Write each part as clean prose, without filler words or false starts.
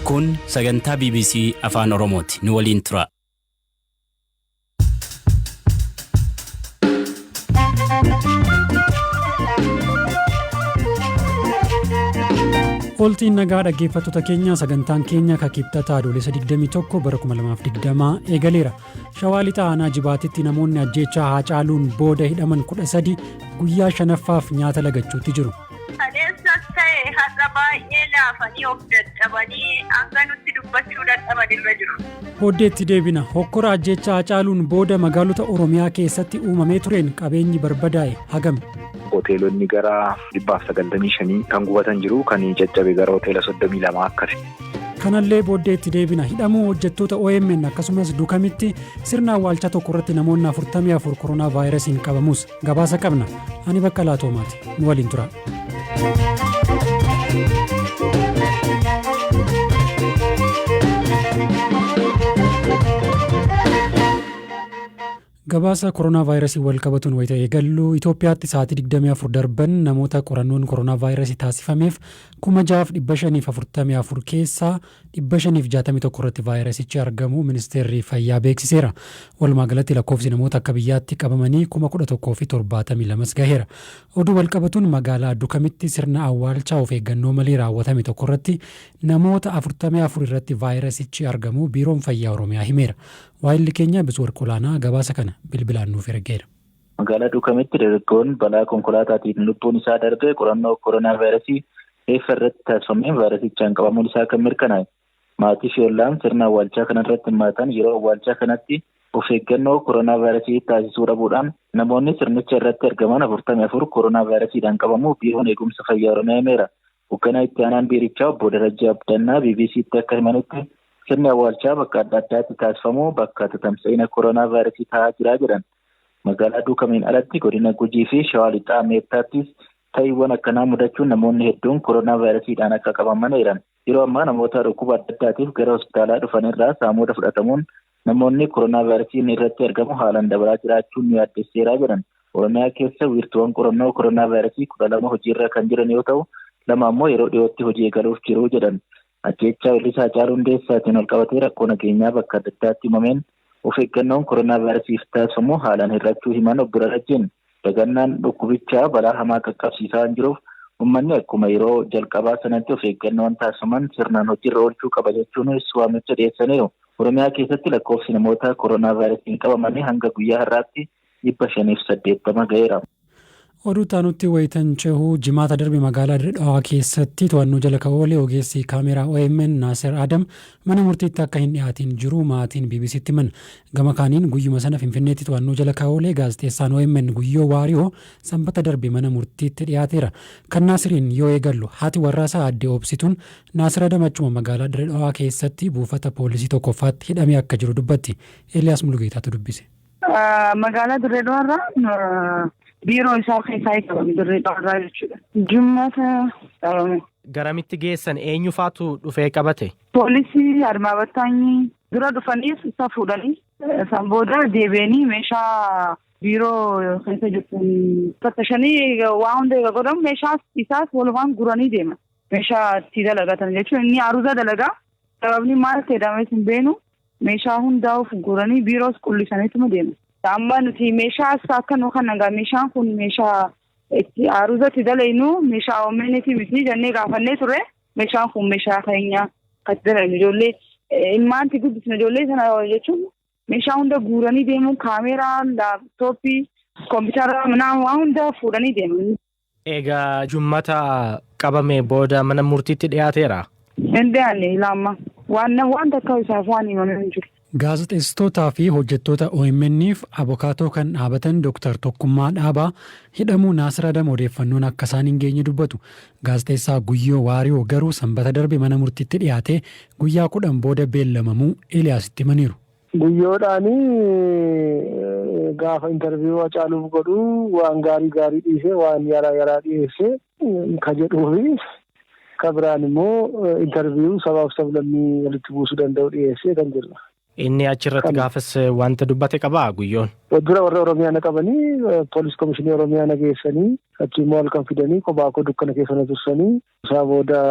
Kun sagantaa BBC Afaan Oromooti. Nu waliin tura. Ooltiin nagaa dhaggeeffattoota keenya, sagantaan keenya ka Kibxataa Adoolessa 21 bara 2020 eegaleera. Shawaa Lixa Aanaa Jibaatitti namoonni ajjeechaa Haacaaluun booda hidhaman 13 guyyaa shanaffaaf nyaata lagachuutti jiru. Kaleessas ta'e har'a baay'ee laafanii of dadhabanii hanga nutti dubbachuu dadhaban irra jiru. Booddeetti deebina. Hokkora ajjeechaa Haacaaluun booda magaalota Oromiyaa keessatti uumamee tureen qabeenyi barbadaa'e hagami? Hoteelonni gara 195 kan gubatan jiru, kan caccabe gara hoteela 32 akkasi. Kanallee booddeetti deebina. Hidhamuu hojjettoota OMN akkasumas Dukamitti sirna awwaalchaa tokko irratti namoonni 44 koronaa vaayirasiin qabamus gabaasa qabna. Ani Baqqalaa Toomaati. Nu waliin tura. Gabaasa koronaa vaayirasii wal qabatuun wayita eegallu, Itoophiyaatti sa'aatii 24 darban namoota qorannoon koronaa vaayirasii taasifameef 6,544 keessaa 561 irratti vaayirasichi argamuu ministeerri fayyaa beeksiseera. Walumaa galatti lakkoofsi namoota akka biyyaatti qabamanii 11,072 gaheera. Oduu wal qabatuun magaalaa Dukamitti sirna awwaalchaa of eeggannoo malee raawwatame tokko irratti namoota 44 irratti vaayirasichi argamuu Biiroon Fayyaa Oromiyaa himeera. Waayilli keenya Bitsuwarq Olaanaa gabaasa kana bilbilaan nuuf ergeera. Magaalaa Dukamitti dargaggoon balaa konkolaataatiin lubbuun isaa darbe qorannoo koronaavaayirasii reeffa irratti taasifameen vaayirasichaan qabamuun isaa kan mirkanaa'e. Maatii fi ollaan sirna awwaalchaa kanarratti hirmaatan yeroo awwaalchaa kanatti of eeggannoo koronaavaayirasii taasisuu dhabuudhaan namoonni sirnicha irratti argaman 44 koronaavaayirasiidhaan qabamuu Biiroon Eegumsa Fayyaa Oromiyaa himeera. Hoogganaa itti aanaan biirichaa obbo Darajjee Abdannaa BBCtti akka himanitti, sirni awwaalchaa bakka adda addaatti taasifamu bakka tatamsa'ina koronaavaayirasii ta'aa jira jedhan. Magaalaa Duukamiin alatti godina Gujii fi Shawaa Lixaa Meettaattis ta'iiwwan akkanaa mudachuun namoonni hedduun koronaavaayirasiidhaan akka qabaman eeran. Yeroo ammaa namoota dhukkuba adda addaatiif gara hospitaalaa dhufan irraa saamuuda fudhatamuun namoonni koronaavaayirasiin irratti argamu haalaan dabalaa jiraachuun nu yaaddesseeraa jedhan. Oromiyaa keessa wiirtuuwwan qorannoo koronaavaayirasii 12 hojiirra kan jiran yoo ta'u, lama ammoo yeroo dhiyootti hojii eegaluuf jiru jedhan. Ajjeechaa weellisaa Haacaaluu Hundeessaatiin walqabatee rakkoo nageenyaa bakka adda addaatti uumameen of eeggannoon koronaavaayirasiif taasifamu haalaan hir'achuu himan obbo Darajjeen. Dagannaan dhukkubichaa balaa hamaa qaqqabsiisaa waan jiruuf uummanni akkuma yeroo jalqabaa sanatti of eeggannoon taasifaman sirnaan hojiirra oolchuu qaba jechuunis waamicha dhiyeessaniiru. Oromiyaa keessatti lakkoofsi namoota koronaavaayirasiin qabamanii hanga guyyaa har'aatti 580 ga'eera. Oduu taanutti wayitan cehu, Jimaata darbe magaalaa Dirre Dhawaa keessatti to'annoo jala kan oole ogeessi kaameeraa OMN Naasir Adam mana murtiitti akka hin dhiyaatiin jiru maatiin BBCtti himan. Gama kaaniin guyyuma sana Finfinneetti to'annoo jala kan oole gaazexeessaan OMN Guyyoo Waariyoo Sanbata darbe mana murtiitti dhiyaateera. Kan Naasiriin yoo eegallu, haati warraasaa Aadde Obsituun Naasir Adam achuma magaalaa Dirre Dhawaa keessatti buufata poolisii tokkoffaatti hidhamee akka jiru dubbatti. Eeliyaas Mulugeetaatu dubbise. Magaalaa Dirree Dhawaarraa biiroo isaa keessaa qabame, Dirree Dhawaarraa jechuudha. Jimaata qabame. Garamitti geessan? Eenyu faatu dhufee qabate? Poolisii Admaa Battaanyii dura dhufanii isa fuudhanii, san booda deebi'anii meeshaa biiroo keessa jirtu fattashanii, waa hunda eega godhamu meeshaa isaas walumaan guranii deeman. Meeshaa itti dalagatan jechuun inni aruuza dalagaa, sababni maal ta'e jedhamees hin beeknu, meeshaa hundaa of guuranii biiroos qullisaniituma deeman. Amma nuti meeshaa akka nu kana egaa meeshaan kun meeshaa itti aruuza itti dalaynu, meeshaa OMN'ti miti jennee gaafannee ture. Meeshaan kun meeshaa keenya kan itti dalaynu, ijoollee ilmaanti guddisne, ijoollee sana jechuun meeshaa hunda guuranii deemuun kaameeraa, laaptooppii, kompiitara, waan hunda fuudhanii deeman. Egaa Jummata qabame booda mana murtiitti dhiyaateera? Hin dhiyaanne ilaamma. Waan takka isaaf waan himame hin jiru. Gaazexeessitootaa fi hojjettoota OMN'f abokaatoo kan dhaabatan Dr. Tokkummaa Dhaabaa hidhamuu Naasir Adam odeeffannoon akka isaan hin geenye dubbatu. Gaazexeessaa Guyyoo Waariyoo garuu Sanbata darbe mana murtiitti dhiyaatee guyyaa 10 booda beellamamuu Eeliyaasitti himaniiru. Guyyoodhaan gaafa interview Hacaaluuf godhu waan gaarii gaarii dhiisee waan yaraa yaraa dhiyeesse ka jedhuufi ka biraan immoo interview sabaaf sablammii walitti buusuu danda'u dhiyeesse kan jedhudha. Inni achirratti gaafas wanta dubbate qabaa Guyyoon? Dura warra Oromiyaa na qabanii, poolis komishinii Oromiyaa na geessanii, achi immoo halkan fidanii kophaa koo dukkana keessa na tursanii, isaa booda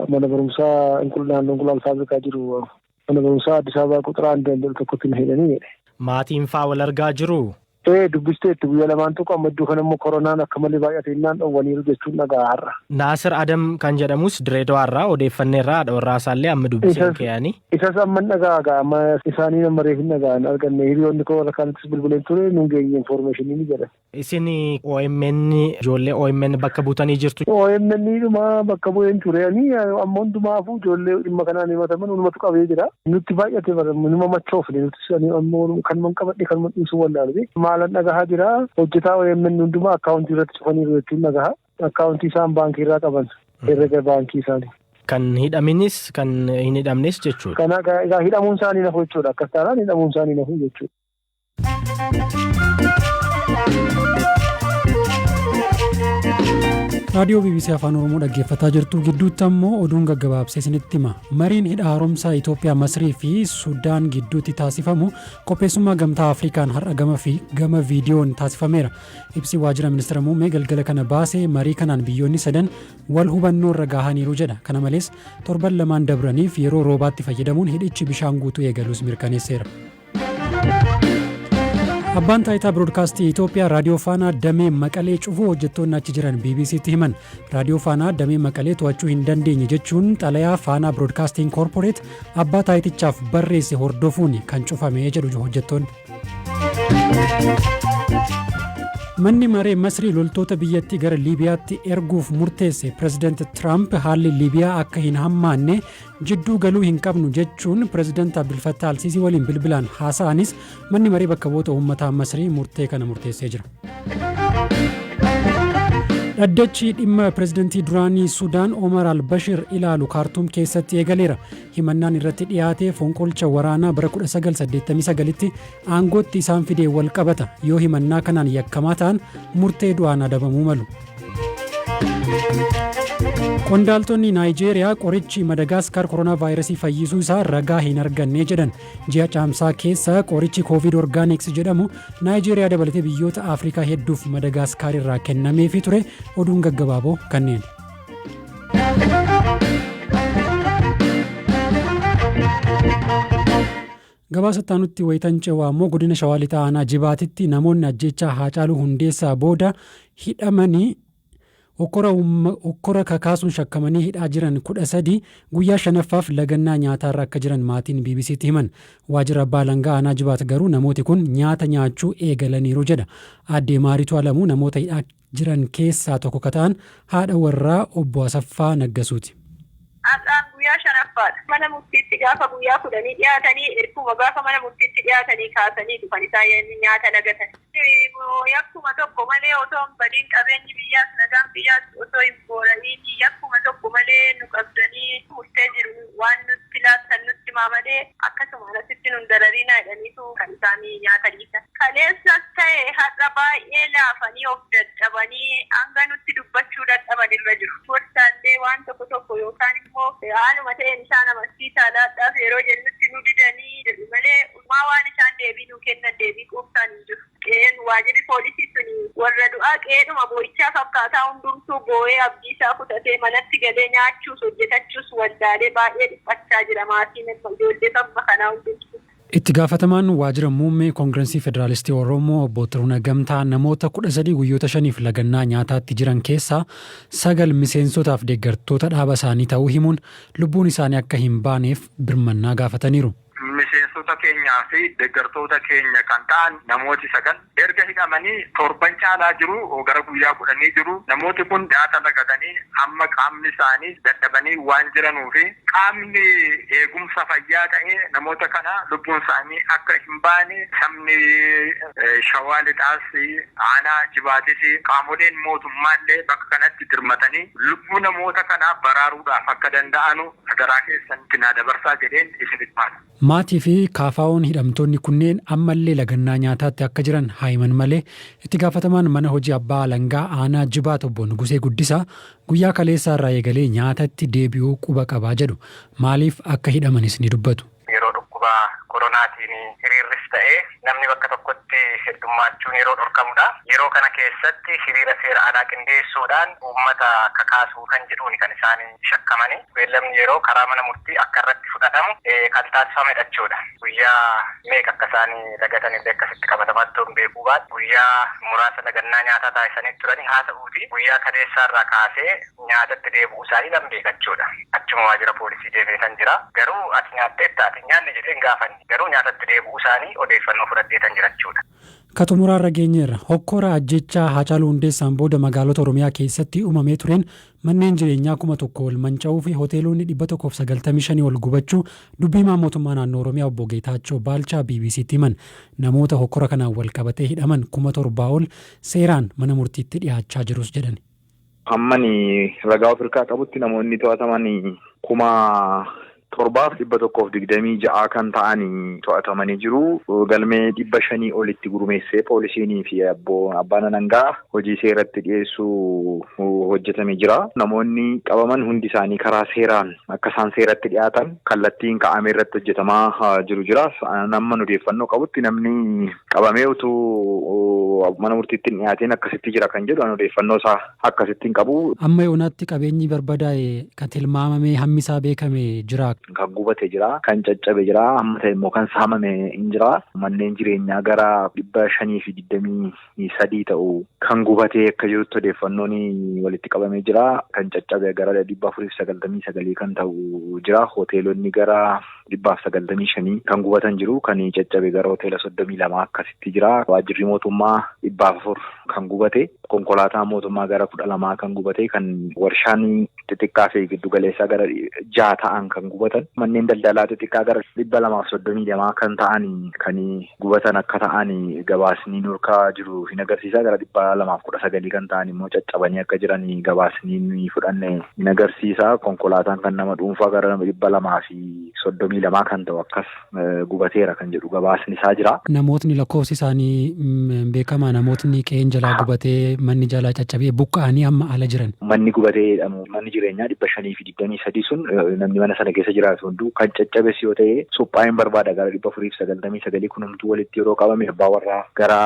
mana barumsaa naannoo Inqulaal Faabrikaa jiru, mana barumsaa Addis Ababaa quxuraa 1 jedhu tokkotti na hidhanii jedhe. Maatiin faa wal argaa jiruu? Ee, dubbisteetti guyyaa lamaan tokko. Amma iddoo kana immoo koronaan akka malee baay'ate innaan dhoowwaniiru jechuun dhagaa har'a. Naasir Adam kan jedhamus Direedawaa irraa odeeffanneerraa, haadha warraa isaallee amma dubbiseen keeyanii. Isas amma dhagaa gaa, amma isaanii nama reef hin dhagaan arganne. Hiriyoonni koo warra kaanittis bilbileen ture, nuun geenye information ni jedhan. Isin OMN, ijoollee OMN bakka buutanii jirtu. OMN dhuma bakka bu'een ture ani. Amma hundumaafuu ijoollee dhimma kanaan himataman hundumatu qabee jira. Nutti baay'ate, bara numa machoofne nuti. Ammoo kanuman qabadhe kanuman dhiisuu wallaalu. Maalan dhagahaa jira, hojjetaa OMN hundumaa akkaawuntii irratti cufaniiru jechuun dhagaha. Akkaawuntii isaan baankii irraa qaban, herrega baankii isaanii. Kan hidhaminis kan hin hidhamnes jechuudha. Kana egaa hidhamuun isaanii nafu jechuudha. Akkas taanaan hidhamuun isaanii nafu jechuudha. Raadiyoo BBC Afaan Oromoo dhaggeeffataa jirtu. Gidduutti ammoo oduun gaggabaabsee isinitti hima. Mariin hidha haaromsaa Itoophiyaa, Masrii fi Sudaan gidduutti taasifamu qopheessummaa Gamtaa Afrikaan har'a gama fi gama viidiyoon taasifameera. Ibsi waajjira ministeera muummee galgala kana baasee marii kanaan biyyoonni sadan wal hubannoo irra gahaniiru jedha. Kana malees torban 2n dabraniif yeroo roobaatti fayyadamuun hidhichi bishaan guutuu eegaluus mirkaneesseera. Abbaan taayitaa biroodkaastii Itoophiyaa Raadiyoo Faanaa damee Maqalee cufuu hojjettoonni achi jiran BBCtti himan. Raadiyoo Faanaa damee Maqalee to'achuu hin dandeenye jechuun xalayaa Faanaa Biroodkaastiin Koorporeet abbaa taayitichaaf barreesse hordofuun kan cufame jedhu hojjettoonni. Manni maree Masrii loltoota biyyattii gara Liibiyaatti erguuf murteesse. Pireezidaanti Tiraamp haalli Liibiyaa akka hin hammaanne jidduu galuu hin qabnu jechuun Pireezidaanti Abdulfattah Alsiisii waliin bilbilaan haasa'anis, manni maree bakka bu'oota uummataa Masrii murtee kana murteessee jira. Dhaddachi dhimma pireezidantii duraanii Sudaan Omar al-Bashir ilaalu Kaartuum keessatti eegaleera. Himannaan irratti dhiyaate fonqolcha waraanaa bara 1989tti aangootti isaan fidee wal qabata. Yoo himannaa kanaan yakkamaa ta'an murtee du'aan adabamuu malu. Qondaaltonni Naayijeeriyaa qorichi Madagaskar koronaa vaayirasii fayyisuu isaa ragaa hin arganne jedhan. Ji'a Caamsaa keessa qorichi Koovid Orgaaniks jedhamu Naayijeeriyaa dabalatee biyyoota Afrikaa hedduuf Madagaskar irraa kennameefii ture. Oduun gaggabaaboo kanneen. Gabaasa itti wayitan cewaa immoo, godina Shawaa Lixaa aanaa Jibaatitti namoonni ajjechaa Haacaaluu Hundeessaa booda hidhamanii hokkora kakaasuun shakkamanii hidhaa jiran 13 guyyaa shanaffaaf lagannaa nyaataarra akka jiran maatiin BBCtti himan. Waajjira abbaa alangaa aanaa Jibaat garuu namooti kun nyaata nyaachuu eegalaniiru jedha. Aadde Maarituu Alamuu namoota hidhaa jiran keessaa tokko ka ta'an haadha warraa obbo Asaffaa Naggasuuti. Har'aan guyyaa shanaffaadha. Mana murtiitti gaafa guyyaa 10 dhiyaatanii, erguma gaafa mana murtiitti dhiyaatanii kaasanii dhufan isaan nyaata lagatan. Yakkuma tokko malee otoo hin badiin, qabeenyi biyyaas nagaan biyyaas osoo hin boora'iin, yakkuma tokko malee nu qabdanii murtee jiru waan nutti laattan nutti maamalee akkasuma asitti nun darariinaa jedhaniitu kan isaanii nyaata dhiisan. Kaleessas ta'e har'a baay'ee laafanii of dadhabanii hanga nutti dubbachuu dadhaban irra jiru. Gorsaallee waan tokko tokko yookaan immoo haaluma ta'een isaan amansiisaa laadhaaf yeroo jennutti nu didanii jedhu malee maa waan isaan deebii nu kennan deebii quubsaan hin jiru. Qe'een waajirri poolisii suni warra du'aa qe'eedhuma boo'ichaa fakkaataa, hundumtuu boo'ee abdii isaa kutatee manatti galee nyaachuus hojjetachuus wallaalee baay'ee dhiphachaa jira maatiin ijoollee amma kanaa hundumtuu. Itti gaafatamaan waajjira muummee Koongirensii Federaalistii Oromoo obbo Xiruunah Gamtaa namoota 13 guyyoota 5f lagannaa nyaataatti jiran keessaa sagal miseensotaaf deeggartoota dhaaba isaanii ta'uu himuun lubbuun isaanii akka hin baaneef birmannaa gaafataniiru. Miseensota keenyaa fi deeggartoota keenya kan ta'an namooti sagal erga hidhamanii torban caalaa jiru, gara guyyaa 10 jiru. Namooti kun nyaata lagatanii amma qaamni isaanii dadhabanii waan jiranuu fi qaamni eegumsa fayyaa ta'e namoota kana lubbuun isaanii akka hin baane sabni Shawaa Lixaas, aanaa Jibaatis, qaamoleen mootummaallee bakka kanatti dirmatanii lubbuu namoota kanaa baraaruudhaaf akka danda'anu adaraa keessanitti naa dabarsaa jedheen isinitti haala. Maatii fi kaafaa'oon hidhamtoonni kunneen ammallee lagannaa nyaataatti akka jiran haa himan malee, itti gaafatamaan mana hojii abbaa alangaa aanaa Jibaat obbo Nugusee Guddisaa guyyaa kaleessaa irraa eegalee nyaatatti deebi'uu quba qabaa jedhu. Maaliif akka hidhamanis ni dubbatu. Yeroo dhukkuba Koronaatiin hiriirris ta'ee namni bakka tokkotti heddummachuun yeroo dhorkamudha. Yeroo kana keessatti hiriira seera alaa qindeessuudhaan uummata kakaasuu kan jedhuuni kan isaan shakkamanii. Beellamni yeroo karaa mana murtii akka irratti fudhatamu kan taasifamedha jechuudha. Guyyaa meeqa akka isaan lagatan illee akkasitti qabatamaatti hin beekuu baatu guyyaa muraasa lagannaa nyaataa taasisanii turanii haa ta'uuti guyyaa kaleessaarraa kaasee nyaatatti deebi'uu isaanii nan beeka jechuudha. Achuma waajjira poolisii deemee kan jira. Garuu ati nyaatteetta ati nyaanne jedhee hin gaafanne. Garuu nyaatatti deebi'uu isaanii odeeffannoo fudhadhee kan jira jechuudha. Ka xumuraarra geenyeerra. Hokkora ajjechaa Haacaaluu Hundeessaan booda magaalota Oromiyaa keessatti uumamee tureen manneen jireenyaa 1000 ol manca'uu fi hoteelonni 195 ol gubachuu dubbii himaan mootummaa naannoo Oromiyaa obbo Geetaachoo Baalchaa BBCtti himan. Namoota hokkora kanaan walqabatee hidhaman 7,000 ol seeraan mana murtiitti dhiyaachaa jirus jedhan. Hamma ani ragaa of hirkaa qabutti namoonni to'ataman 7,126 kan ta'an to'atamanii jiru. Galmee 500 olitti gurmeessee poolisiinii fi abbaan alangaa hojii seeratti dhiyeessuu hojjetamee jira. Namoonni qabaman hundi isaanii karaa seeraan akka isaan seeratti dhiyaatan kallattiin kaa'amee irratti hojjetamaa jiru jira. Amma odeeffannoo qabutti namni qabamee utuu mana murtiitti hin dhiyaatiin akkasitti jira kan jedhu odeeffannoo isaa akkasitti hin qabu. Amma yoonaatti qabeenyi barbadaa'e kan tilmaamamee hammi isaa beekame jira. Kan gubate jira, kan caccabe jira, hamma ta'e immoo kan saamame hin jira. Manneen jireenyaa gara 523 ta'u kan gubatee akka jirutti odeeffannoon walitti qabamee jira. Kan caccabe gara 499 kan ta'u jira. Hoteelonni gara 195 kan gubatan jiru. Kan caccabe gara hoteela 32 akkasitti jira. Waajjirri mootummaa 400 kan gubate, konkolaataa mootummaa gara 12 kan gubate, kan warshaan xixiqqaa fi giddu galeessaa gara 6 ta'an kan gubatan, manneen daldalaa xixiqqaa gara 232 kan ta'an kan gubatan akka ta'an gabaasni nurkaa jiru hin agarsiisa. Gara 219 kan ta'an immoo caccabanii akka jiran gabaasni nuyi fudhanne hin agarsiisa. Konkolaataan kan nama dhuunfaa gara 232 kan ta'u akkas gubateera kan jedhu gabaasni isaa jira. Namootni lakkoofsi isaanii beekamaa namootni qe'een jalaa gubatee manni jalaa caccabee buqqa'anii amma ala jiran. Manni gubatee jedhamu manni jireenyaa 523 sun namni mana sana keessa jiraatu hunduu kan caccabes yoo ta'e suphaa hin barbaada gara 499 kun hunduu walitti yeroo qabame abbaa warraa gara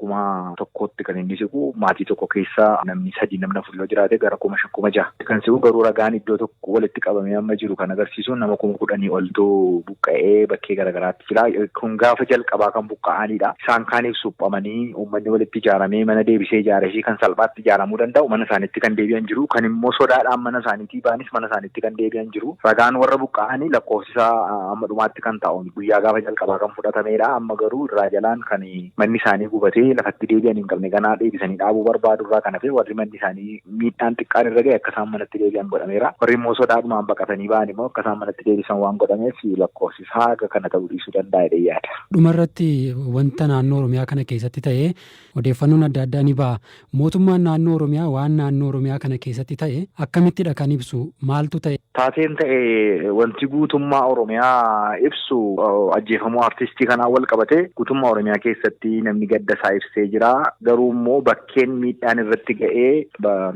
1000tti kan inni siqu maatii tokko keessa namni 3 namni 4 yoo jiraate gara 5,000 6,000 kan siqu garuu ragaan iddoo tokko walitti qabamee amma jiru kan agarsiisu nama 10,000 oltu buqqa'ee bakkee garaagaraatti jira. Kun gaafa jalqabaa kan buqqa'anidha. Isaan kaaniif suphamanii uummanni walitti ijaaramee mana deebisee ijaaree fi kan salphaatti ijaaramuu danda'u mana isaaniitti kan deebi'an jiru. Kan immoo sodaadhaan mana isaaniitii ba'anis mana isaaniitti kan deebi'an jiru. Ragaan warra buqqa'anii lakkoofsi isaa amma dhumaatti kan taa'u guyyaa gaafa jalqabaa kan fudhatamedha. Amma garuu irraa jalaan kan manni isaanii gubatee lafatti deebi'an hin qabne ganaa deebisanii dhaabuu barbaadu irraa kan hafe warri manni isaanii miidhaan xiqqaan irra ga'e akka isaan manatti deebi'an godhameera. Warri immoo sodaadhumaan baqatanii ba'an immoo akka isaan manatti deebisan waan godhameef lakkoofsi isaa haga kana ta'uu dhiisuu danda'a jedhee yaada. Dhumarratti wanta naannoo Oromiyaa kana keessatti ta'e odeeffannoon adda addaa ni ba'a. Mootummaan naannoo Oromiyaa waan naannoo Oromiyaa kana keessatti ta'e akkamittidha kan ibsu? Maaltu ta'e? Taateen ta'e wanti guutummaa Oromiyaa ibsu ajjeefamuu artistii kanaan wal qabate guutummaa Oromiyaa keessatti namni gadda isaa ibsee jira. Garuu immoo bakkeen miidhaan irratti ga'ee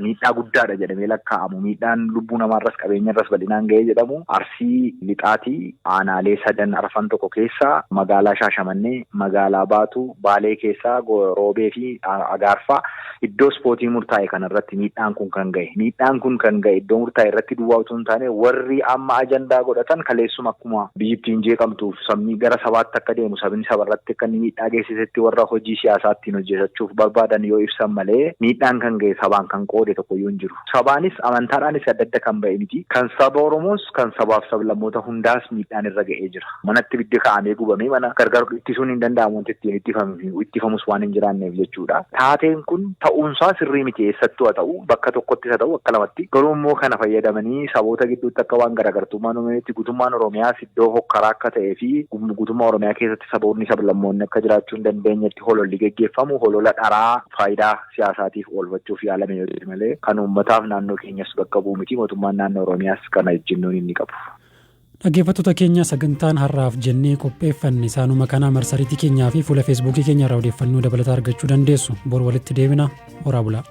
miidhaa guddaadha jedhamee lakkaa'amu. Miidhaan lubbuu namaarras qabeenyarras bal'inaan ga'ee jedhamu Arsii Lixaatii aanaalee sadan arfan tokko keessa magaalaa Shaashamannee, magaalaa Baatuu, Baalee keessaa Roobee fi Agaarfaa iddoo ispoortii murtaa'e kanarratti miidhaan kun kan ga'e. Miidhaan kun kan ga'e iddoo murtaa'e irratti duwwaa utuu hin taane warri amma ajandaa godhatan kaleessuma akkuma biyyittiin jeeqamtuuf sabni gara sabaatti akka deemu sabni sabarratti akka inni miidhaa geessisetti warra hojii siyaasaa ittiin hojjetachuuf barbaadan yoo ibsan malee miidhaan kan ga'e sabaan kan qoode tokkoyyuu hin jiru. Sabaanis amantaadhaanis adda adda kan ba'e miti. Kan saba Oromoos kan sabaaf sablammoota hundaas miidhaan irra ga'ee jira. Manatti ibiddi kaa'amee gubamee mana gargar ittisuun hin danda'amu wanti ittiin ittifamus waan hin jiraanneef jechuudha. Taateen kun ta'uunsaa sirrii miti eessattuu haa ta'u bakka tokkottis haa ta'u bakka lamatti garuu immoo kana fayyadamanii saboota gidduutti akka waan garaagartummaan uumametti guutummaan Oromiyaas iddoo hokkaraa akka ta'ee fi guutummaa Oromiyaa keessatti saboonni sablammoonni akka jiraachuu hin dandeenyetti hololli geggeeffamu holola dharaa faayidaa siyaasaatiif oolfachuuf yaalame yoo ta'e malee kan uummataaf naannoo keenyas bakka bu'u miti mootummaan naannoo Oromiyaas kana ejjennoon inni qabu. Dhaggeeffattoota keenya sagantaan har'aaf jennee qopheeffanne isaanuma kana marsariitii keenyaa fi fuula feesbuukii keenya irraa odeeffannoo dabalataa argachuu dandeessu. Bor walitti deebina. Horaa bulaa.